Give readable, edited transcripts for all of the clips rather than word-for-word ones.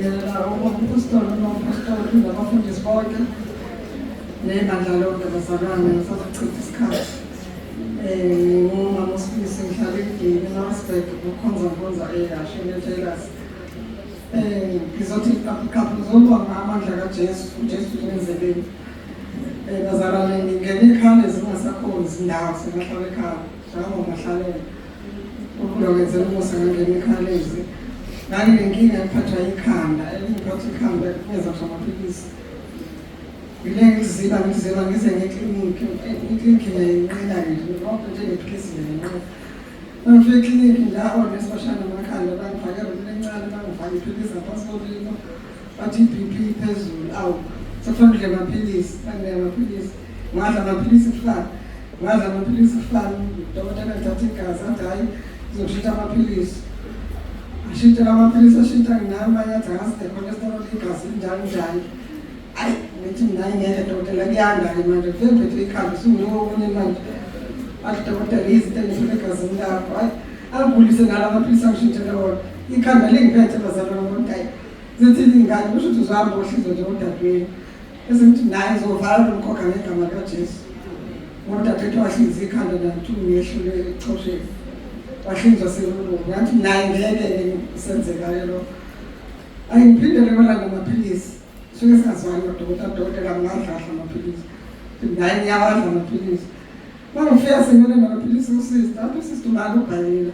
Ngibingelela umphostoli nomphostoli nabafundisi bonke nebandla lonke bazalwane ngisazochitha isikhathi. Ngingumama uSibisi ngihlala eGini eMaritzburg kukhonza nkonza eYashe eTaylors. Ngizothi qaphu qaphu ngizobonga amandla kaJesu, uJesu ungenzeleni. Bazalwane ngingene ekhaya zingasakhonzi indawo sengahlala ekhaya njengoba uNkulunkulu wangenzela umusa ngangena ekhalezi. Nganginenkinga yokuphathwa ikhanda, elingiphatha ikhanda kungeza ngisho amaphilisi. Ngile ngiziba ngiziba ngize ngeklinikhi, iklinikhi ngiyayinqina nje, konke nje ngephilisi ngiyayinqina. Ngifike eklinikhi nje onesi bashaya namakhanda bangifake erumini encane bangifake iphilisi ngaphansi kolimi bathi i-BP iphezulu awu sekufanele udle amaphilisi banginika amaphilisi ngadla amaphilisi kufana ngadla amaphilisi kufana udokotela ethatha igazi athi hhayi ngizoshintsha amaphilisi ashintshe la maphilisi ashintsha nginami manye athi angazi ne-cholesterol igazi njani njani ayi ngithi mina ngeke dokotela kuyanda-ke manje kufike ngiphethe ikhanda usunginika okunye manje athi dokotela izinto engifuna egazini lakho hayi angigulise nala maphilisi angishintshele wona ikhanda lingiphethe bazalwane bonke hayi zithi ingane kusho ukuthi uzohamba ohlinzwe nje udadewenu bese ngithi naye ngizovala lo mkhokha ngegama likaJesu ngoba udadewethu wahlinza ikhanda nantu ngehlule echosheni wahlinzwa selulungu ngathi naye ngeke senzekale lokho ayi ngiphindele kolanda amaphilisi suke singazwani nodokotela dokotela ngingadlahla amaphilisi naye ngiyawadla amaphilisi mangifika sengiyolanda amaphilisi usista athi usista umali ubhalile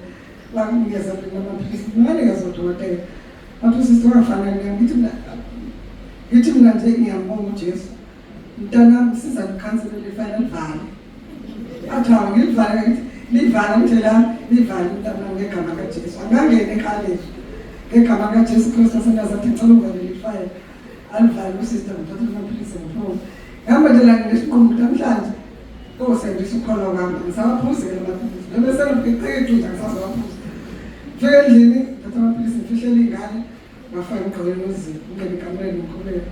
wanginikeza mina amaphilisi nganikeza udokotela athi usista ungafanele ngithi mina ngithi mina nje ngiyambonga uJesu mntanami siza kukhansela lifana livale athi hawu ngilivale ngithi livale indlela livale mntanami ngegama kaJesu angangena ekhaleni ngegama kaJesu Kristu waseNazaretha ngicela ungaleli ifayela alivale usista ngithatha amaphilisi ngiphume ngihamba nje la nginesinqumo ukuthi namhlanje kosendisa ukukholwa kwami ngisawaphuzi-ke la maphilisi noma selokhu nje ngisazowaphuza ngifike endlini ngithatha amaphilisi ngifihlele iy'ngane ngafaka emgqokweni wezipho ngingene ekamereni ngikhuleke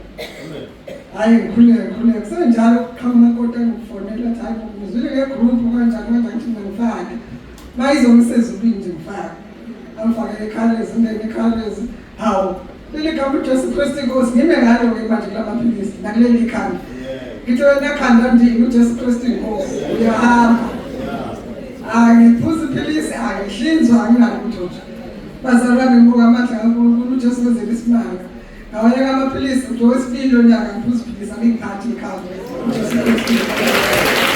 hhayi ngikhuleke ngikhuleke kusenjalo kuqhamuka umakoti angifonela athi hhayi ngizwile ngegruphu kanjani kanjani ngithi mina ngifake mayizongisezulwini nje ngifake angifake ekhalezi ngene ekhalezi hawu leli gama uJesu Kristu inkosi ngime ngalo-ke manje kula maphilisi nakuleli khanda ngithi wena khanda ndini uJesu Kristu inkosi uyahamba angiphuzi iphilisi angihlinzwa anginalutho nje Bazalwane ngibuka amandla kaNkulunkulu uJesu wenzela isimanga. Ngawayeka amaphilisi nje wesibili lonyaka ngiphuza iphilisi alingiphathi ikhanda. uJesu Kristu.